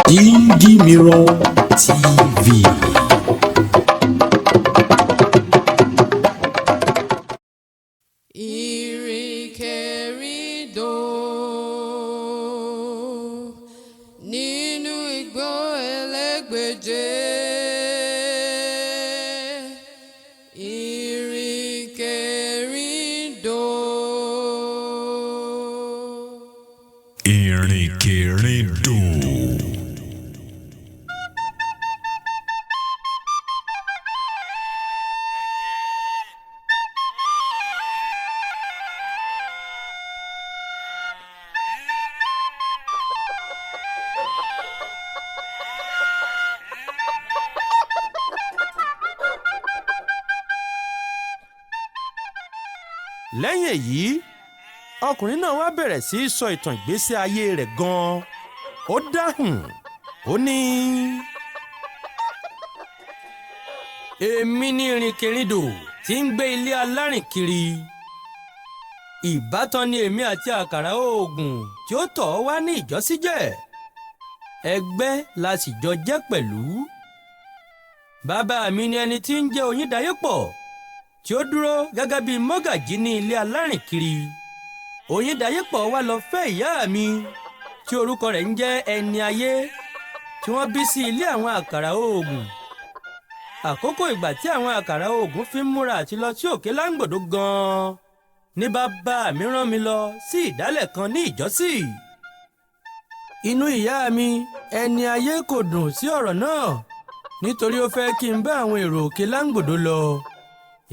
Díngí Mirror TV. Ìrìnkèrindò nínú igbó ẹlẹ́gbẹ̀je. Ìrìnkèrindò. Ìrìnkèrindò. Lẹ́yìn èyí, ọkùnrin náà wá bẹ̀rẹ̀ sí í sọ ìtàn ìgbésí ayé rẹ̀ gan-an. Ó dáhùn, ó ní: Èmi ní ìrìnkèrindò tí ń gbé ilé alárìnkiri. Ìbátan ni èmi àti àkàrà oògùn tí ó tọ̀ ọ́ wá ní ìjọ́sí jẹ́. Ẹgbẹ́ la sì jọ jẹ́ pẹ̀lú. Bàbá mi ni ẹni tí ń jẹ́ Oyíndayépọ̀, tí ó dúró gẹ́gẹ́ bíi mọ́gàjí ní ilé alárìnkiri. Oyíndayépọ̀ wá lọ fẹ́ ìyá mi, tí orúkọ rẹ̀ ń jẹ́ Ẹni Ayé, tí wọ́n bí sí ilé àwọn àkàrà oògùn. Àkókò ìgbà tí àwọn àkàrà oògùn fi ń múra àti lọ sí òkè láǹgbòdo gan-an ní bàbá mi rán mi lọ sí ìdálẹ̀ kan ní ìjọ́sí. Inú ìyá mi Ẹni Ayé kò dùn sí ọ̀rọ̀ náà, nítorí ó fẹ́ kí n bá àwọn èrò òkè láǹgbòdo lọ.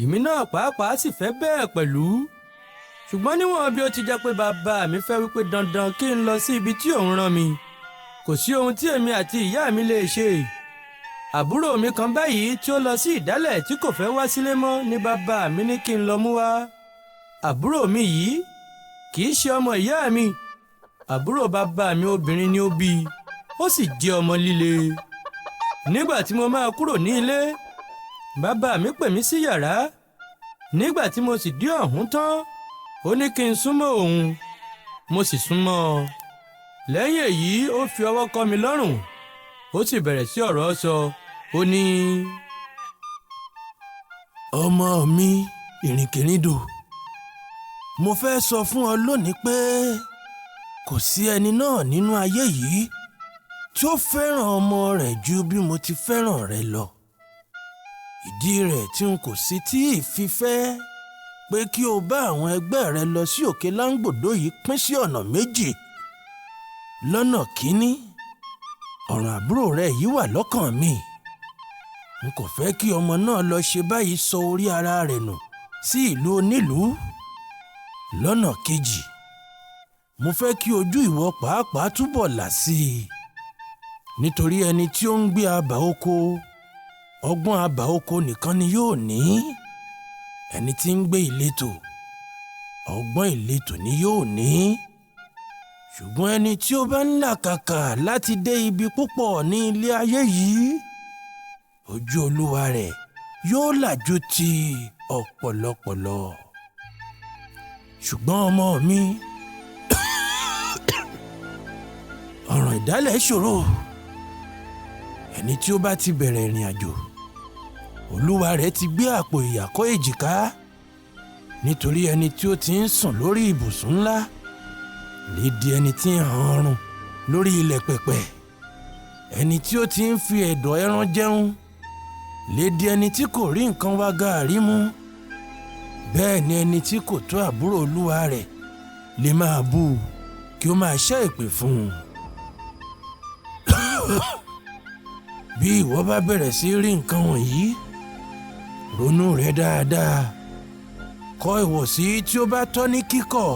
Èmi náà pàápàá sì fẹ́ bẹ́ẹ̀ pẹ̀lú, ṣùgbọ́n níwọ̀n bí ó ti jẹ́ pé bàbá mi fẹ́ wípé dandan kí n lọ sí ibi tí òun rán mi, kò sí ohun tí èmi àti ìyá mi lè ṣe. Àbúrò mi kan báyìí tí ó lọ sí ìdálẹ̀ tí kò fẹ́ wá sílé mọ́ ní bàbá mi ní kí n lọ mú wá. Àbúrò mi yìí kì í ṣe ọmọ ìyá mi. Àbúrò bàbá mi obìnrin ni ó bí, ó sì jẹ́ ọmọ líle. Nígbà tí mo máa kúrò ní ilé, bàbá mi pè mí sí yàrá. Nígbà tí mo sì dé ọ̀hún tán, ó ní kí n súnmọ́ òun, mo sì súnmọ́ ọ. Lẹ́yìn èyí, ó fi ọwọ́ kọ́ mi lọ́rùn, ó sì bẹ̀rẹ̀ sí ọ̀rọ̀ sọ. Ó ní: Ọmọ mi Ìrìnkèrindò, mo fẹ́ sọ fún ọ lónìí pé kò sí ẹni náà nínú ayé yìí tí ó fẹ́ràn ọmọ rẹ̀ ju bí mo ti fẹ́ràn rẹ lọ. Ìdí rẹ̀ tí n kò sí tí ì fi fẹ́ pé kí o bá àwọn ẹgbẹ́ rẹ lọ sí òkè láńgbòdo yìí pín sí ọ̀nà méjì. Lọ́nà kínní, ọ̀ràn àbúrò rẹ yìí wà lọ́kàn mi. N kò fẹ́ kí ọmọ náà lọ ṣe báyìí sọ orí ara rẹ̀ nù sí ìlú onílùú. Lọ́nà kejì, mo fẹ́ kí ojú ìwọ pàápàá túbọ̀ là sí i, nítorí ẹni tí ó ń gbé abà oko, ọgbọ́n abà oko nìkan ni yóò ní. Ẹni tí ń gbé ìletò, ọgbọ́n ìletò ni yóò ní. Ṣùgbọ́n ẹni tí ó bá ń làkàkà láti dé ibi púpọ̀ ní ilé ayé yìí, ojú olúwa rẹ̀ yóò là ju ti ọ̀pọ̀lọpọ̀ lọ. Ṣùgbọ́n ọmọ mi, ọ̀ràn ìdálẹ̀ ṣòro. Ẹni tí ó bá ti bẹ̀rẹ̀ ìrìn àjò, olúwa rẹ̀ ti gbé àpò ìyàkọ́ èjìká, nítorí ẹni tí ó ti ń sùn lórí ibùsùn ńlá lè di ẹni tí ń han ọrùn lórí ilẹ̀ pẹ̀pẹ̀. Ẹni tí ó ti ń fi ẹ̀dọ̀ ẹran jẹun lè di ẹni tí kò rí nǹkan wá gaàrí mu. Bẹ́ẹ̀ ni ẹni tí kò tó àbúrò olúwa rẹ̀ lè máa bú u kí ó máa ṣẹ́ èpè fún un. Bí ìwọ bá bẹ̀rẹ̀ sí rí nǹkan wọ̀nyí, ronú rẹ dáadáa, kọ ìwọ̀sí tí ó bá tọ́ ní kíkọ̀,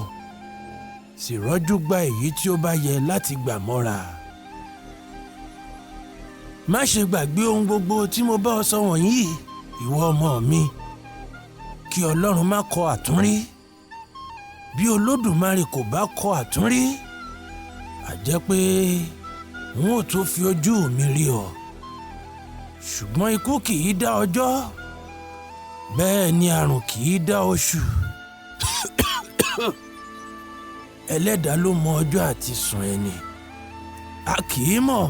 sì rọ́jú gba èyí tí ó bá yẹ láti gbà mọ́ra. Má ṣe gbàgbé ohun gbogbo tí mo bá ọ sọ wọ̀nyí, ìwọ ọmọ mi, kí Ọlọ́run má kọ àtúnrí. Bí Olódùmarè kò bá kọ àtúnrí, a jẹ́ pé n ó tún fi ojú mi rí ọ. Ṣùgbọ́n ikú kì í dá ọjọ́, bẹ́ẹ̀ ni àrùn kì í dá oṣù. Ẹlẹ́dàá ló mọ ọjọ́ àti sùn ẹni, a kì í mọ̀.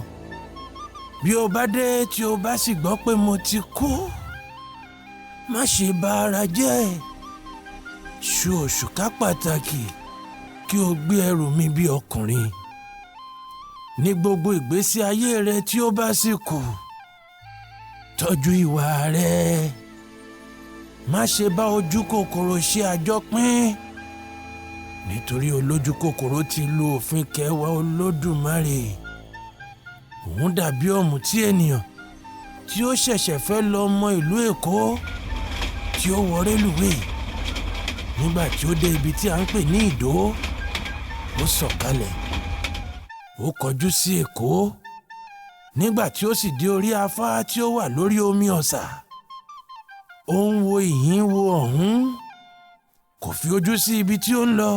Bí o bá dé tí o bá sì gbọ́ pé mo ti kú, má ṣe bà ara jẹ́. Ṣu òṣùká pàtàkì kí o gbé ẹrù mi bí ọkùnrin ní gbogbo ìgbésí ayé rẹ tí ó bá sì kù. Tọ́jú ìwà rẹ, má ṣe bá ojú kòkòrò ṣe àjọpín, nítorí olójú kòkòrò ti lu òfin kẹwàá Olódùmarè. Òun dàbí ọ̀mùtí ènìyàn tí ó ṣẹ̀ṣẹ̀ fẹ́ lọ mọ ìlú Èkó, tí ó wọ rélùwéè. Nígbà tí ó dé ibi tí a ń pè ní Ìdó, ó sọ̀kalẹ̀, ó kọjú sí Èkó. Nígbà tí ó sì dé orí afárá tí ó wà lórí omi ọ̀sà, ó ń wo ìhín wo ọ̀hún, kò fi ojú sí ibi tí ó ń lọ.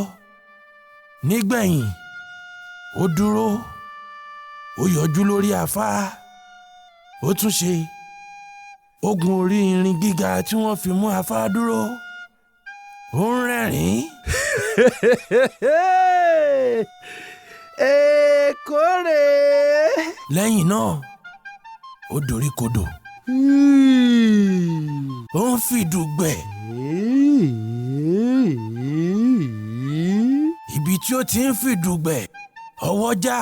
Nígbẹ̀yìn, ó dúró, ó yọjú lórí afárá, ó tún ṣe, ó gun orí irin gíga tí wọ́n fi mú afárá dúró, ó ń rẹ́rìn-ín. Èkó rèé. Lẹ́yìn náà, ó dorí kodò, ó ń fìdùgbẹ̀. Ibi tí ó ti ń fìdùgbẹ̀, ọwọ́ já,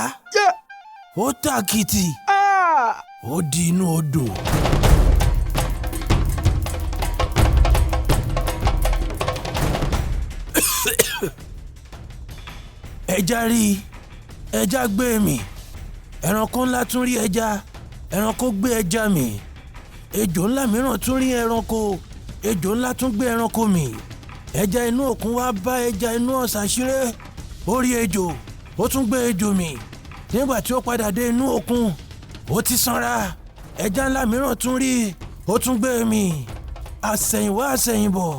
ó tàkìtì, ó di inú odò. Ẹja rí i, ẹja gbé mì. Ẹranko ńlá tún rí ẹja, ẹranko gbé ẹja mì. Ejò ńlá mìíràn tún rí ẹranko, ejò ńlá tún gbé ẹranko mì. Ẹja inú òkun wá bá ẹja inú ọ̀sà ṣeré, ó rí ejò, ó tún gbé ejò mì. Nígbà tí ó padà dé inú òkun, ó ti sanra. Ẹja ńlá mìíràn tún rí, ó tún gbé mì. Àsẹ̀yìnwá àsẹ̀yìnbọ̀,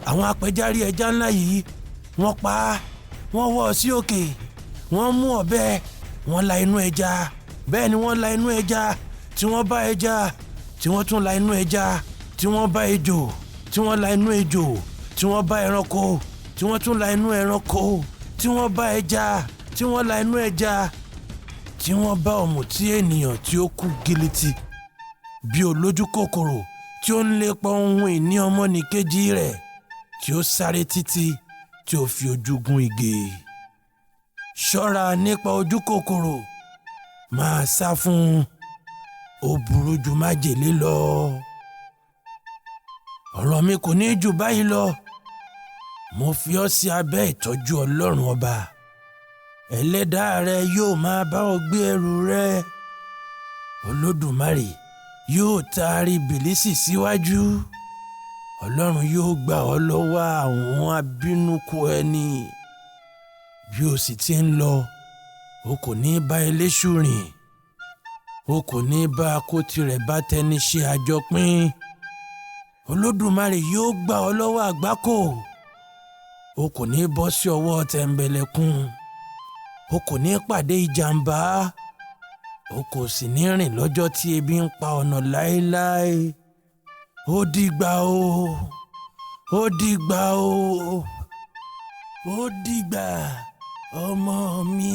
àwọn apẹja rí ẹja ńlá yìí, wọ́n pa á, wọ́n wọ́ ọ sí òkè, wọ́n mú ọ̀bẹ, wọ́n la inú ẹja. Bẹ́ẹ̀ ni wọ́n la inú ẹja tí wọ́n bá ẹja, tí wọ́n tún la inú ẹja tí wọ́n bá ejò, tí wọ́n la inú ejò tí wọ́n bá ẹranko, tí wọ́n tún la inú ẹranko tí wọ́n bá ẹja, tí wọ́n la inú ẹja tí wọ́n bá ọ̀mùtí ènìyàn tí ó kú giliti bí olójú kòkòrò tí ó ń lépa ohun ìní ọmọnìkejì rẹ̀, tí ó sáré títí tí ó fi ojú gún igi. Ṣọ́ra nípa ojú kòkòrò, máa sá fún un, ó burú ju májèlé lọ. Ọ̀rọ̀ mi kò ní jù báyìí lọ. Mo fi ọ́ sí abẹ́ ìtọ́jú Ọlọ́run ọba. Ẹlẹ́dàá rẹ yóò máa bá ọ gbé ẹrù rẹ. Olódùmarè yóò taari bìlísì síwájú. Ọlọ́run yóò gbà ọ́ lọ́wọ́ àwọn abínúkú ẹni. Bí o sì ti ń lọ, o kò ní bá eléṣù rìn, o kò ní bá akótirẹ̀ bá tẹni ṣe àjọpín. Olódùmarè yóò gbà ọ́ lọ́wọ́ àgbákò, o kò ní bọ́ sí ọwọ́ tẹ̀m̀bẹ̀lẹ̀kun, o kò ní pàdé ìjàmbá, o kò sì ní rìn lọ́jọ́ tí ebi ń pa ọ̀nà láéláé. Ó dìgbà o, ó dìgbà o, ó dìgbà ọmọ mi.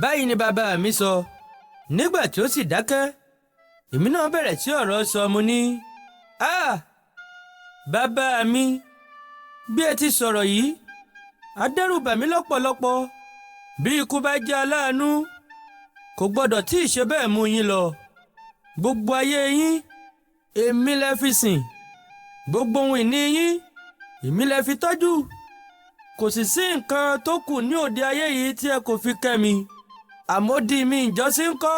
Báyìí ni bàbá mi sọ. Nígbà tí ó sì dákẹ́, èmi náà bẹ̀rẹ̀ sí ọ̀rọ̀ sọ. Mo ní, "Ah, bàbá mi, bí ẹ ti sọ̀rọ̀ yìí, á dẹ́rù bà mí lọ́pọ̀lọpọ̀. Bí ikú bá jẹ́ aláàánú, kò gbọ́dọ̀ tí ì ṣe bẹ́ẹ̀ mú yín lọ. Gbogbo ayé yín, èmi lẹ fi sìn. Gbogbo ohun ìní yín, èmi lẹ fi tọ́jú. Kò sì sí nǹkan tó kù ní òde ayé yìí tí ẹ kò fi kẹ́ mi. Àmódì mi ìjọsí ń kọ́?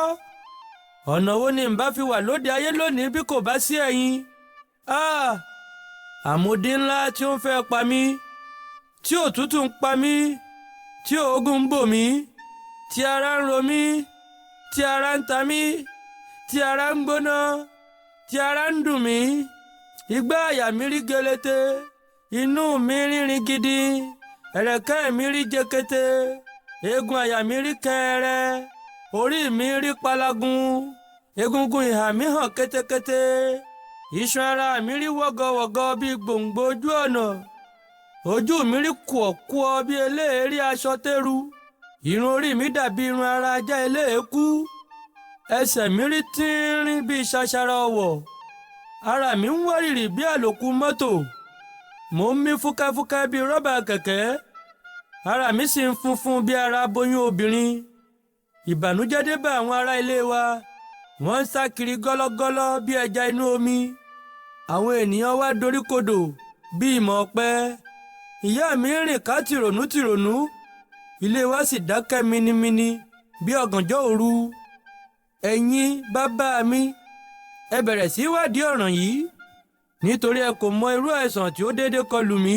Ọ̀nà wo ni n bá fi wà lóde ayé lónìí bí kò bá sí ẹ̀yin? Ah! Àmódì ńlá tí ó ń fẹ́ pa mí, tí òtútù ń pa mí, tí òógùn ń bò mí, tí ara ń ro mí, tí ara ń ta mí, tí ara ń gbóná, tí ara ń dùn mí, igbá àyà mi rí gelete, inú mi rírin gidi, ẹ̀rẹ̀kẹ́ mi rí jẹkete, eegun àyà mi rí kẹrẹ, orí mi rí palagun, egungun ìhà mi hàn kétékété, Iṣan ara mi rí wọ́gọwọ̀gọ bíi gbòǹgbò ojú ọ̀nà. Ojú mi rí kùọ̀kùọ̀ bíi eléèérí aṣọ tẹ́ru. Irun orí mi dàbí irun ara ajá eléèkú. Ẹsẹ̀ mi rí tínrín bíi ṣaṣara ọwọ̀. Ara mi ń wárìrì bí àlòkù mọ́tò. Mò ń mí fúkẹ́fúkẹ́ bíi rọ́bà kẹ̀kẹ́. Ara mi sì ń funfun bí ara aboyún obìnrin. Ìbànújẹ́ dé bá àwọn ará ilé wa. Wọ́n ń sá kiri gọ́lọ́gọ́lọ́ bí ẹja inú omi. Àwọn ènìyàn wa doríkodò bí ìmọ̀ ọ̀pẹ. Ìyá mi ń rìn ká tìrònú tìrònú. Ilé wa sì dákẹ́ minimini bí ọ̀gànjọ́ òru. Ẹ̀yin bàbá mi, ẹ bẹ̀rẹ̀ sí wádìí ọ̀ràn yìí, nítorí ẹ kò mọ irú àìsàn tí ó dédé kọlù mí.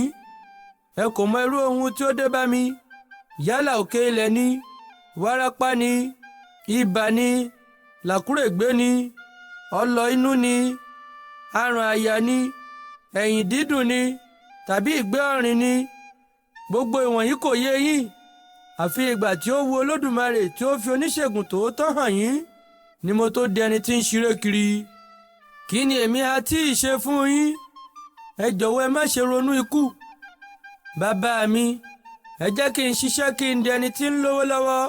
Ẹ kò mọ irú ohun tí ó dé bá mi. Yálà òkè ilẹ̀ ni, wárápá ni, ibà ni, làkúrègbé ni, ọlọ inú ni, àrùn àyà ni, ẹ̀yìn dídùn ni, tàbí ìgbẹ́ ọ̀rìn ni. Gbogbo ìwọ̀nyí kò yé yín, àfi ìgbà tí ó wu Olódùmarè tí ó fi oníṣègùn tòótọ́ hàn yín ni mo tó di ẹni tí ń ṣeré kiri. Kí ni èmi á tí ì ṣe fún yín? Ẹ jọ̀wọ́ ẹ má ṣe ronú ikú. Bàbá mi, ẹ jẹ́ kí n ṣiṣẹ́ kí n di ẹni tí ń lówó lọ́wọ́,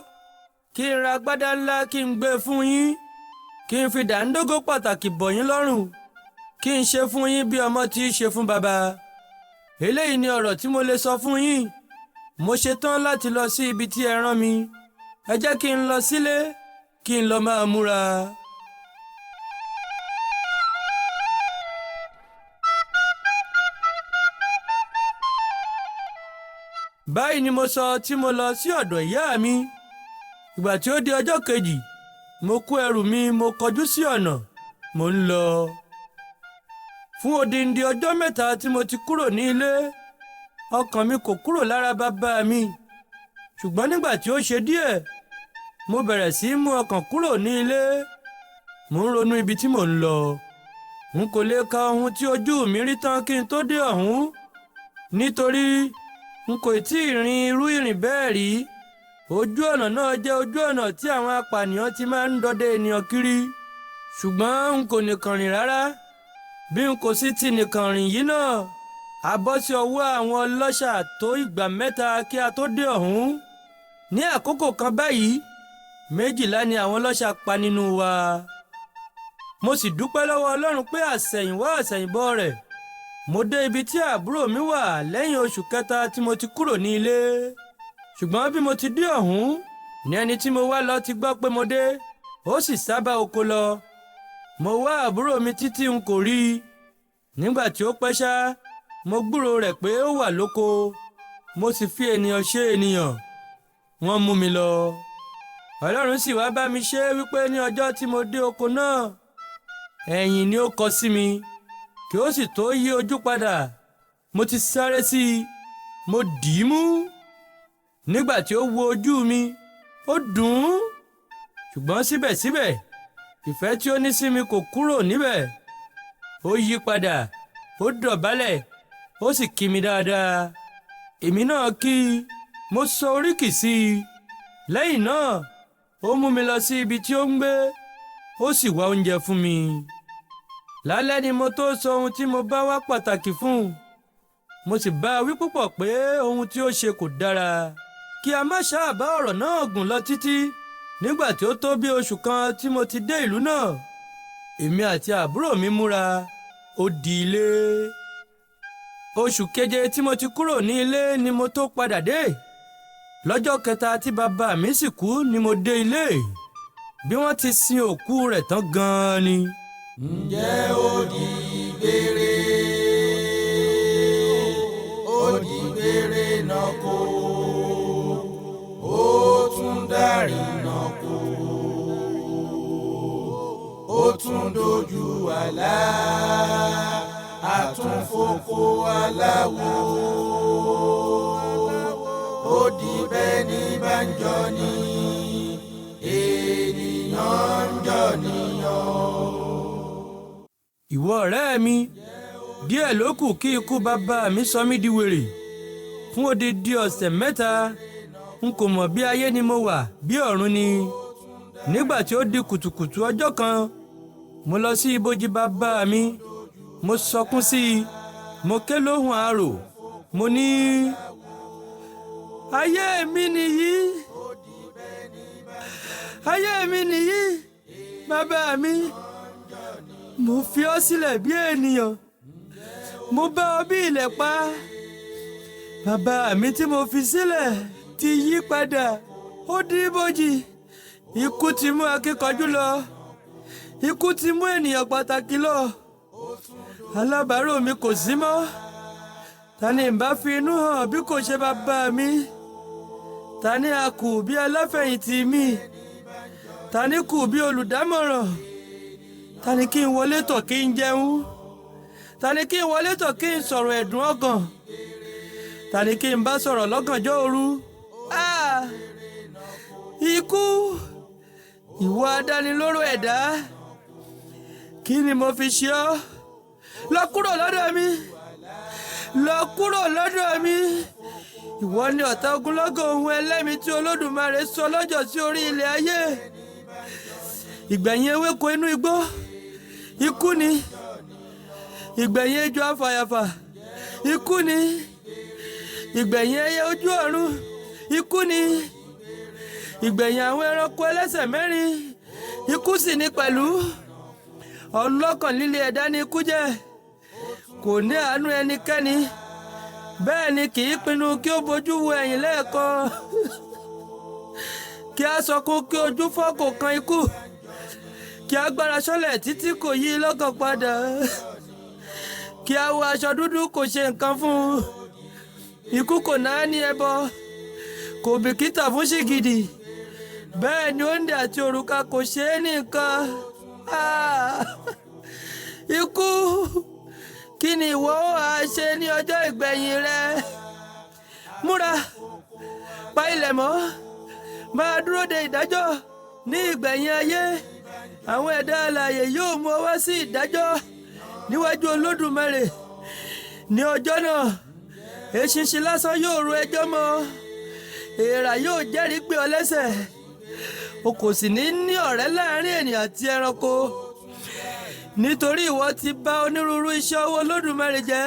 kí n ra agbádá ńlá kí n gbé fún yín, kí n fi dàńdógó pàtàkì bọ̀ yín lọ́rùn, kí n ṣe fún yín bí ọmọ tí í ṣe fún bàbá. Eléyìí ni ọ̀rọ̀ tí mo lè sọ fún yín. Mo ṣetán láti lọ sí ibi tí ẹ rán mi. Ẹ jẹ́ kí n lọ sílé, kí n lọ máa múra. Báyìí ni mo sọ tí mo lọ sí ọ̀dọ̀ ìyá mi. Ìgbà tí ó di ọjọ́ kejì, mo kó ẹrù mi, mo kọjú sí ọ̀nà, mo ń lọ. Fún odindi ọjọ́ mẹ́ta tí mo ti kúrò ní ilé, ọkàn mi kò kúrò lára bàbá mi. Ṣùgbọ́n nígbà tí ó ṣe díẹ̀, mo bẹ̀rẹ̀ sí í mú ọkàn kúrò ní ilé. Mo ń ronú ibi tí mò ń lọ. N kò lè ka ohun tí ojú mi rí tán kí n tó dé ọ̀hún, nítorí n kò tí ì rin irú ìrìn bẹ́ẹ̀ rí. Ojú ọ̀nà náà jẹ́ ojú ọ̀nà tí àwọn apànìyàn ti máa ń dọdẹ ènìyàn kiri. Ṣùgbọ́n n kò nìkan rìn rárá. Bí n kò sì ti nìkan rìn yìí náà, a bọ́ sí ọwọ́ àwọn ọlọ́ṣà tó ìgbà mẹ́ta kí a tó dé ọ̀hún. Ní àkókò kan báyìí, 12 ni àwọn ọlọ́ṣà pa nínú wa. Mo sì dúpẹ́ lọ́wọ́ Ọlọ́run pé àsẹ̀yìnwá àsẹ̀yìnbọ̀ rẹ̀, mo dé ibi tí àbúrò mi wà lẹ́yìn oṣù kẹta tí mo ti kúrò ní ilé. Ṣùgbọ́n bí mo ti dé ọ̀hún ní ẹni tí mo wá lọ ti gbọ́ pé mo dé, ó sì sábà oko lọ. Mo wá àbúrò mi títí n kò rí i. Nígbà tí ó pẹ́ ṣá, mo gbúròó rẹ̀ pé ó wà lóko. Mo sì fi ènìyàn ṣe ènìyàn. Wọ́n mú mi lọ. Ọlọ́run sì wá bá mi ṣe wípé ní ọjọ́ tí mo dé oko náà, ẹ̀yìn ni ó kọ sí mi, kí ó sì tó yí ojú padà. Mo ti sáré sí i, mo dì í mú. Nígbà tí ó wo ojú mi, ó dùn ún. Ṣùgbọ́n síbẹ̀síbẹ̀, ìfẹ́ tí ó ní sí mi kò kúrò níbẹ̀. Ó yí padà, ó dọ̀bálẹ̀, ó sì kí mi dáadáa. Èmi náà kí i, mo sọ oríkì sí i. Lẹ́yìn náà, ó mú mi lọ sí ibi tí ó ń gbé, ó sì wá oúnjẹ fún mi. Lálẹ́ ni mo tó sọ ohun tí mo bá wá pàtàkì fún un. Mo sì bá a wí púpọ̀ pé ohun tí ó ṣe kò dára. Kí a má ṣáà bá ọ̀rọ̀ náà gùn lọ títí. Nígbà tí ó tó bí oṣù kan tí mo ti dé ìlú náà, èmi àti àbúrò mi múra, ó di ilé. Oṣù keje tí mo ti kúrò ní ilé ni mo tó padà dé. Lọ́jọ́ kẹta tí bàbá mi sì kú ni mo dé ilé. Bí wọ́n ti sin òkú rẹ̀ tán gan-an ni. Ǹjẹ́ ó di gbére? Ó di gbére náà kó, ó tún dárí náà kó, ó tún dojú àlá, àtúnfòkò aláwo. Ó di bẹ́ẹ̀ ní bá ń jọ ní, ènìyàn ń jọ níyàn. Ìwọ ọ̀rẹ́ mi, díẹ̀ ló kù kí ikú bàbá mi sọ mí di wèrè. Fún odidi ọ̀sẹ̀ mẹ́ta, n kò mọ̀ bí ayé ni mo wà bí ọ̀run ni. Nígbà tí ó di kùtùkùtù ọjọ́ kan, mo lọ sí ibojì bàbá mi. Mo sọkún sí i, mo ké lóhùn arò, mo ní: ayé mi nìyí, ayé mi nìyí, bàbá mi. Mo fi ọ́ sílẹ̀ bí ènìyàn, mo bá ọ bí ilẹ̀ pa. Bàbá mi tí mo fi sílẹ̀ ti yí padà, ó dí bòjì. Ikú ti mú akíkanjú lọ, ikú ti mú ènìyàn pàtàkì lọ. Alábàárò mi kò sí mọ́. Ta ni n bá fi inú hàn bí kò ṣe bàbá mi? Ta ni a kù bí aláfẹ̀yìntì mi? Ta ni kù bí olùdámọ̀ràn? Ta ni kí n wọlé tọ̀ kí n jẹun? Ta ni kí n wọlé tọ̀ kí n sọ̀rọ̀ ẹ̀dùn ọkàn? Ta ni kí n bá sọ̀rọ̀ lọ́gànjọ́ òru? Ah! Ikú, ìwọ adánilóró ẹ̀dá, kí ni mo fi ṣe ọ́? Lọ kúrò lọ́dọ̀ mi, lọ kúrò lọ́dọ̀ mi. Ìwọ ni ọ̀tá ogunlọ́gọ̀ ohun ẹlẹ́mìí tí Olódùmarè sọ lọ́jọ́ sí orí ilẹ̀ ayé. Ìgbẹ̀yìn ewéko inú igbó, ikú ni. Ìgbẹ̀yìn ejò afàyàfà, ikú ni. Ìgbẹ̀yìn ẹyẹ ojú ọ̀run, ikú ni. Ìgbẹ̀yìn àwọn ẹranko ẹlẹ́sẹ̀ mẹ́rin, ikú sì ni pẹ̀lú. Ọlọ́kàn líle ẹ̀dá ni ikú jẹ́, kò ní àánú ẹnikẹ́ni, bẹ́ẹ̀ ni kì í pinnu kí ó bojú wo ẹ̀yìn lẹ́ẹ̀kan. Kí a sọkún kí ojú fọ́ kò kan ikú, kí a gbára sọ́lẹ̀ títí kò yí lọ́kàn padà, kí a wọ aṣọ dúdú kò ṣe nǹkan fún un. Ikú kò náà ní ẹbọ, kò bìkítà fún ṣìgìdì, bẹ́ẹ̀ ni òǹdè àti òrùka kò ṣe é ní nǹkan. Ah! Ikú, kí ni ìwọ ó ha ṣe ní ọjọ́ ìgbẹ̀yìn rẹ? Múra, pa ilẹ̀ mọ́, máa dúró de ìdájọ́ ní ìgbẹ̀yìn ayé. Àwọn ẹ̀dá alààyè yóò mú ọ wá sí ìdájọ́ níwájú Olódùmarè. Ní ọjọ́ náà, eṣinṣin lásán yóò ro ẹjọ́ mọ́, èèrà yóò jẹ́rìí gbé ọ lẹ́sẹ̀. O kò sì ní ní ọ̀rẹ́ láàrin ènìyàn àti ẹranko, nítorí ìwọ ti bà onírúurú iṣẹ́ ọwọ́ Olódùmarè jẹ́.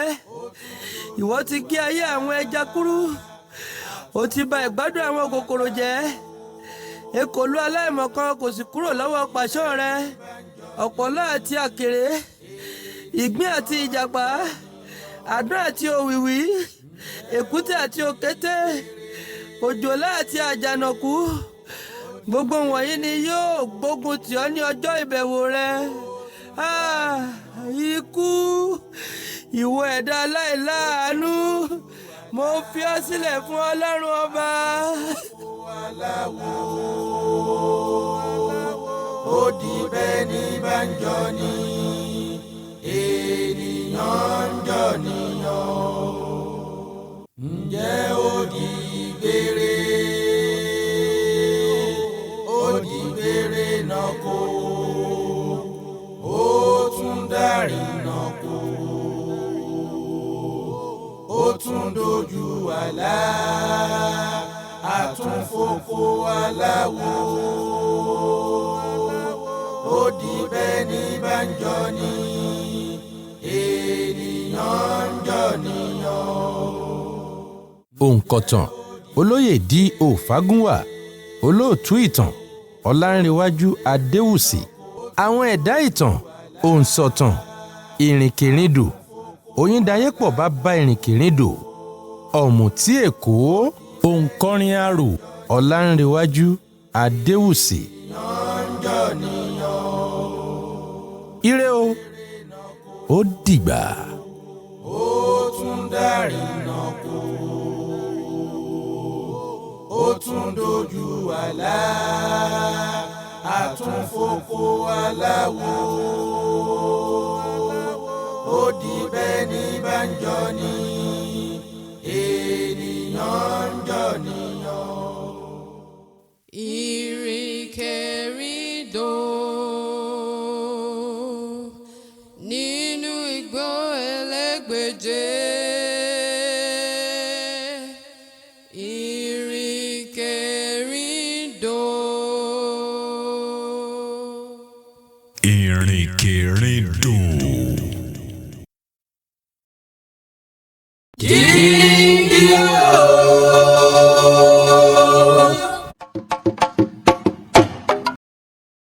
Ìwọ ti gé ayé àwọn ẹja kúrú, o ti bà ìgbádùn àwọn kòkòrò jẹ́. Ekòló aláìmọ̀kan kò sì kúrò lọ́wọ́ pàṣán rẹ. Ọ̀pọ̀lọ́ àti àkèré, ìgbín àti ìjàpá, àdán àti òwìwí, èkúté àti òkété, òjòlá àti àjànàkú, gbogbo wọ̀nyí ni yóò gbógun tì ọ́ ní ọjọ́ ìbẹ̀wò rẹ. Ah, ikú, ìwọ ẹ̀dá aláìláàánú, mo fi ọ́ sílẹ̀ fún Ọlọ́run ọba. Ó di bẹ́ẹ̀ ní bá ń jọ ni, ènìyàn ń jọ nìyàn. Ǹjẹ́ ó di gbére? Ó di gbére náà kó, ó tún dárí náà kó, ó tún dojú àlá, àtúnfòfò aláwo. Ó di bẹ́ẹ̀ ní bá ń jọ ni, ènìyàn ń jọ nìyàn. Òǹkọ̀tàn Olóyè D.O. Fágúnwà, olóòtú ìtàn Ọlánrewájú Adéwùsì, àwọn ẹ̀dá ìtàn òǹsọ̀tàn Ìrìnkèrindò, Oyíndayépọ̀ bàbá Ìrìnkèrindò, Ọ̀mùtí Èkó, òǹkọrin arò Ọlánrewájú Adéwùsì. Ire o, ó dìgbà. Ó tún dárí náà kó, ó tún dojú àlá, àtúnfòfò aláwo. Ó di bẹ́ẹ̀ ní bá ń jọ ni, ènìyàn ń jọ nìyàn. Ìrìnkèrindò nínú igbó ẹlẹ́gbẹ̀je. Ìrìnkèrindò. Ìrìnkèrindò. Díngí o.